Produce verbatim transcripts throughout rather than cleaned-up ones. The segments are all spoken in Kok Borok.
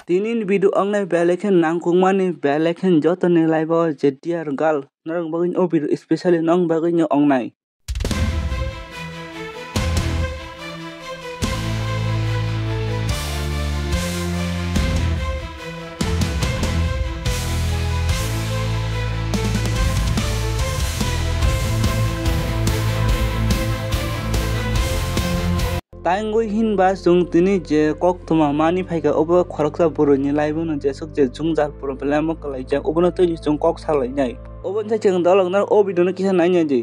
Tini ni video ongnai belai khe nangkukmani, belai khe jotoni life o je dear girl, norok bagwi o video specially nong bagwi no ongnai. Tangwi hinba chwng tini je koktwma mani phaikha, obo khoroksa bwrwini life-o no jeswk je jwngjal problem o kwlaijak, obono twi chwng kok salainai. Oboni sai chwng dolok no o video no kisa nainai di.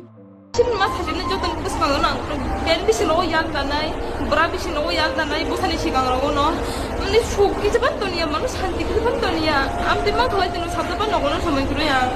Chini ma thajani joto ni bwskango nang ben bisi nogo yal danai, bwra bisi nogo yal danai, bwsani sikang rogo no. Mani suk kisa ban toniya, manu santi kisa ban toniya. Amtwi ma khlai tino sabda ban nogo no samai kwrwi ang.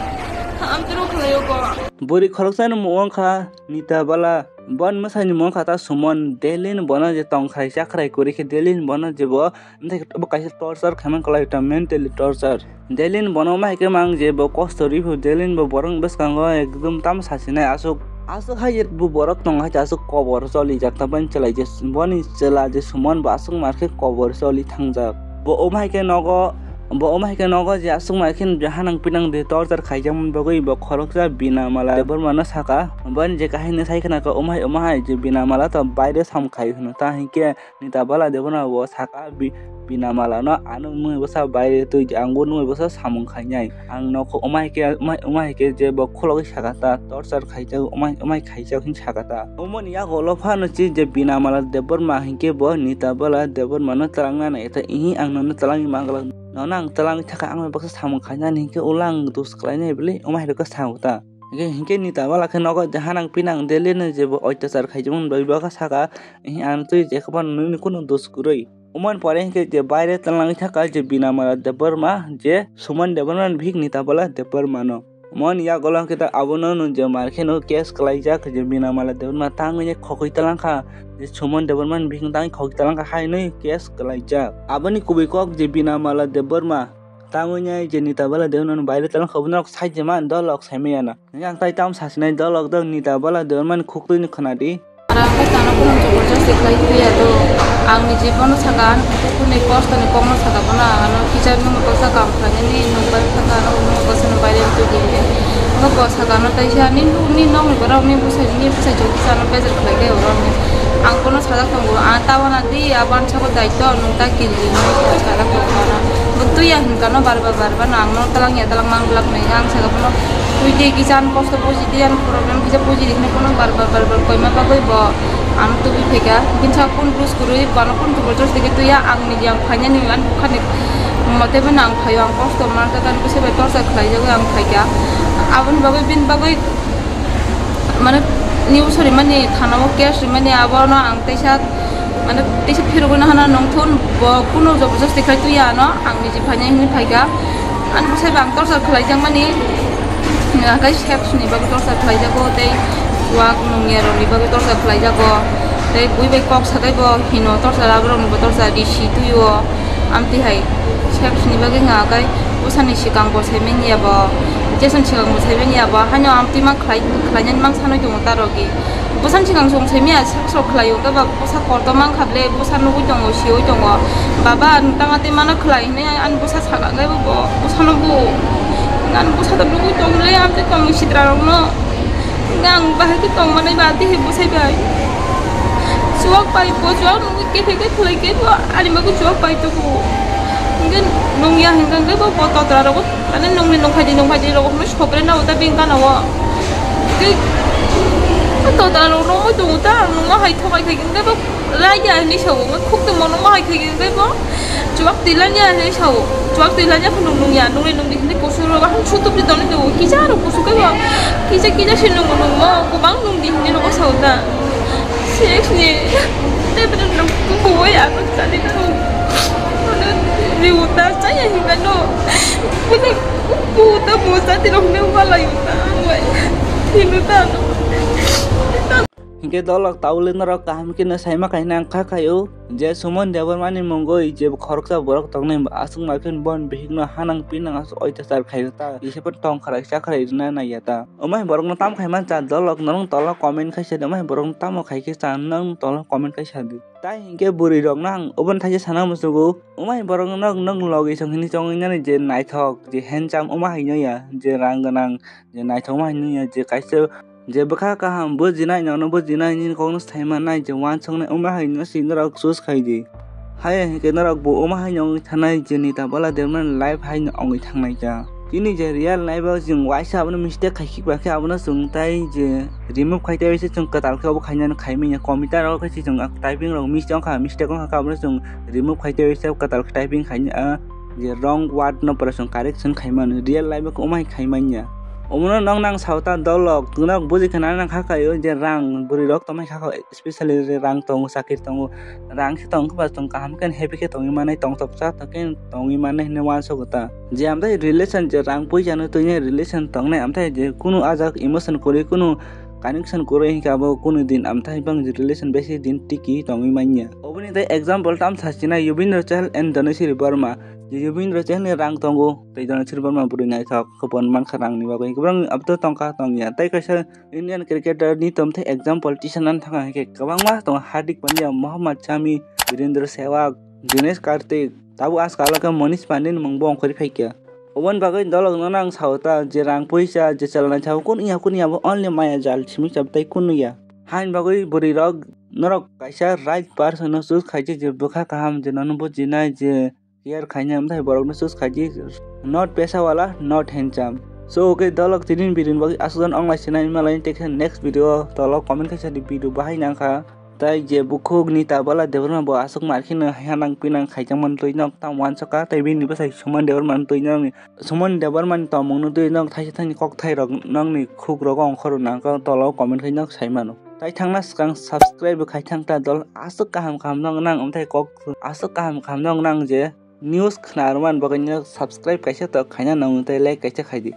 Amtwi ro khlai o ko. Bwrwi khoroksa no mung wngkha Nita Bala. Bon mwsai ni mung kha ta Suman, daily ni bono je tongkhrai chakhrai kwrwi khe daily ni bono je bo, wngthai khe bo kaisa torture khaimani kwlai ta, mentally torture. Daily ni bono ma hai khe mang je bo kosto riphu, daily ni bo borok bwskango ekdom tamo sasinai aswk, aswk hai je bo borok tongo hai aswk kobor choli jak ta bani chwlai je boni chwla je Suman bo aswk mar khe kobor choli thangjak. Bo omo hai khe nogo, bo omo hai khe nogo je aswk mar khe hanang pinang de torture khaijakmani bagwi bo khoroksa Bina Mala Debbarma no saka, boni je kahini sai khna khe omo hai omo hai je Bina Mala to baire sam khai hwno ta hinkhe Nita Bala Debbarma bo saka Bi-, Bina Mala no ano mui bwsa baire twi ang bo nui bwsa samung khainai. Ang nokho omo hai khe, omo hai, omo hai khe je bo khulogwi saka ta, torture khaijak, omo hai, omo hai khaijak hin saka ta. Omoni yago lo phano chi je Bina Mala Debbarma hinkhe bo Nita Bala Debbarma no twlangna nai ta, ihi ang nono twlangwi manglak. Nono ang twlangwi thaka ang bai baksa samung khainani hinkhe ulo ang dos khlainai bwle, omo hai rwkhe sao ta. Hinkhe, hinkhe Nita Bala khe nogo je hanang pinang daily no je bo oitachar khaijakmani bagwi bwkha saka, ihi ang twi je khe phano nini kunu dos kwrwi. Omoni pore hinkhe je baire twlangwi thaka je Bina Mala Debbarma je Suman Debbarma ni bihik Nita Bala Debbarma no. Moni yagulo hinkhe ta abono nung je mar kheno case kwlaijak je Bina Mala Debbarma tangwi khokoi twlangkha, je Suman Debbarma ni bihik tangwi khokoi twlangkha hainwi case kwlaijak. Aboni kubui kok je Bina Mala Debbarma tangwi je Nita Bala Debbarma no baire twlangkha, obo norok sai je man dolok saimaya na. Yang tai tam sasinai dolok dok Nita Bala Debbarma ni khuktwi ni khwnadi. Aro ang khe tano kuno joborjosti khlai phiya do. Ang ni jibono saka, ani kuthukni kostoni kokno saka, bono ang ano kisa nungni koksa kam khlainani nungbai thangkha, ano nungni koksano baire tubui hinwi. Ano bo saka ano teisa, "Ni nuk, ni nokni borok, ni bwsai, ni bwsai chwng kisa ano bejak khlai khe oro," hinwi. Ang bono sajak tongo, "Ang ta wana di, a bansa bo daityo, nwng ta kiri," hinwi sajak tongo ano. Bo twiya hinkha no bar bar, bar bar no ang no twlang ya, twlang mang glak nai, ang saka bono, "Twi de kisa ano kosto buji di, ano problem kisa buji di," hinwi bono bar bar, bar bar koima bagwi bo. Ang tubui phaikha, kinsa kun rus kwrwi, bono kun joborjosti khe twiya, ang ni yang phainani, ani bukhani mote bai ang phaio, ang kosto manjak, ani bwsai bai torture khlaijagwi ang phaikha. Aboni bagwi, bini bagwi, mane, news rimani, thana o case rimani, abono ang teisa, mane, teisa phirogwi nahana nongthun, bo kuno joborjosti khai twiya ano, ang niji phainai hinwi phaikha. Ani bwsai bai ang torture khlaijakmani, hakai sex ni bagwi torture khlaijago, tei chuak nungya rokni bagwi torture khlaijago, tei bui bai kok sakai bo hino torture, aborokni bo torture, risi twi o, amtwi hai sex ni bagwi wngkha, hakai bwsani swkang bo saimanya bo, Jason swkang bo saimanya bo, haino amtwi ma khlai, khlainani mang sanwi tongo ta rok. Bwsani swkang chwng saimanya, sex rok khlai o, hwnkhe ba bwsa kotor mang kha ble, bwsa nugwi tongo, siwi tongo. Baba, ang tangma tei mano khlai hinwi ani bwsa saka khe bo, bwsano bo, ani bwsa to nugwi tong le, ang tei tongmung sitra rokno. Hwnkhe ang bahai khe tong manai ba, tei hai bwsai bai. Chuwak pai bo, chuwak nugwi kephe khe khlai khe bo, ani bagwi chuwak pai tubu. Hwnkhe nungya hwnkhe bo, bo totra rogo. Ani nungni nungkhaidi nungkhaidi rok hwnwi sopre na uta bini gana o. Tei totra rok nungwi tongo ta, ang nungma hai thokai khai khe bo laiya hinwi sao, khuk tongma nungma hai khai khe bo chuwak twi lanya hinwi sao, chuwak twi lanya phano nungya, nungni nungdi hinwi kusu rok ahwn sutubri tongwi tongo, kisa rok kusu khe bo kisa kisa se nungo nungmo, kwbang nungdi hinwi rok sao ta. Sex ni tei bini rok kubuwi ang sadi thung. Ano riu ta chaya hinga no. Bini ku ta bo sadi rok ne wala yu ta ang bai. Hinu ta no. Hinkhe dolok taule norok kaham khe no saima kaina ang kha khaio je Suman Debbarma ni mungwi je khoroksa borok tongnai aswk ma khe bon bihik no hanang pinang aswk oitachar khaio ta, ise phan tong khwrai cha khwrai rwna naiya ta. Omo hai borok no tamo khai man cha dolok norok tola comment khai sa di, omo hai borok no tamo khai khe cha nang tola comment khai sa di. Tai hinkhe bwrwi rok no ang obo ni thaisa sana muchugo, omo hai borok no nok nok logi song hini chongwi nani je naithok je handsome omo hai no ya je rang gwnang je naithok omo hai no ya je kaisa je bwkha kaham bujinai nono bujinai nini kokno sai mannai je uansuknai omo hai no si norok choose khai di. Haiya hinkhe norok bo omo hai no wngwi thanai je Nita Bala Debbarma ni life hai no wngwi thangnai kha. Chini je real life o chwng waisa abono mistake khai khikba khe abono chwng tai je remove khai tei se chwng kwtal khe obo khainani khai manya computer o khe se chwng typing rok mistake wngkha mistake wngkha khe abono chwng remove khai tei se kwtal khe typing khai je wrong word no pura chwng correction khai mano real life o omo hai khai manya. Omono nong nang sao ta dolok nok buji khana nang kha khaio je rang bwrwi rok tongmai kha kho especially je rang tongo chakri tongo rang se tong khe ba chwng kaham khe happy khe tongwi manai tongthok cha khe tongwi manai hinwi uansukgo ta. Je amtai relation je rang puisa no twi relation tongnai amtai je kunu ajak emotion kwrwi kunu connection kwrwi hinkhe abo kunu din amtai bang je relation besi din tiki tongwi manya. Oboni tei example tam sachina Yubindra Chahal and Dhansiri Verma. Je Yubindra Chahal ni rang tongo tei Dhansiri Verma bwrwi naithok khopon mankha rang ni bagwi hinkhe borok abdo tongkha tongya tei kaisa Indian cricketer ni tomthai example tisa nan thangkha hinkhe kwbangma tongo Hardik Pandya, Mohammad Shami, Virendra Sehwag, Dinesh Karthik, tabuk ajkal o khe Manish Pandey ni mung bo ongkhorwi phaikha. Oboni bagwi dolok no nang sao ta je rang puisa je chalani sao kun ya kun ya bo only maya jal simi chap tai kun ya. Haini bagwi bwrwi rok norok kaisa right person no choose khaidi je bwkha kaham je nono bujinai je care khainai amthai borok no choose khaidi not pesa wala not handsome. So okay dolok tinin bidin bagwi aswk jan onglai sinai malai tei next video tolo comment khaisa di video bahai nangkha. Tai je bukhuk Nita Bala Debbarma bo aswk mar kheno hanang pinang khaijakmani twi nok tamo uansukha tei bini bwsai Suman Debbarma twi nok ni Suman Debbarma ni tongmung no twi nok thaisa thaini kokthai rok nok ni khuk rogo ongkhor nangkha tolo comment khai nok sai mano. Tai thangna swkang subscribe bo khai thang ta dol aswk kaham kaham nok nang amthai kok aswk kaham kaham nok nang je news khna rwmani bagwi no subscribe kaisa tok khaina nang tei like kaisa khai di.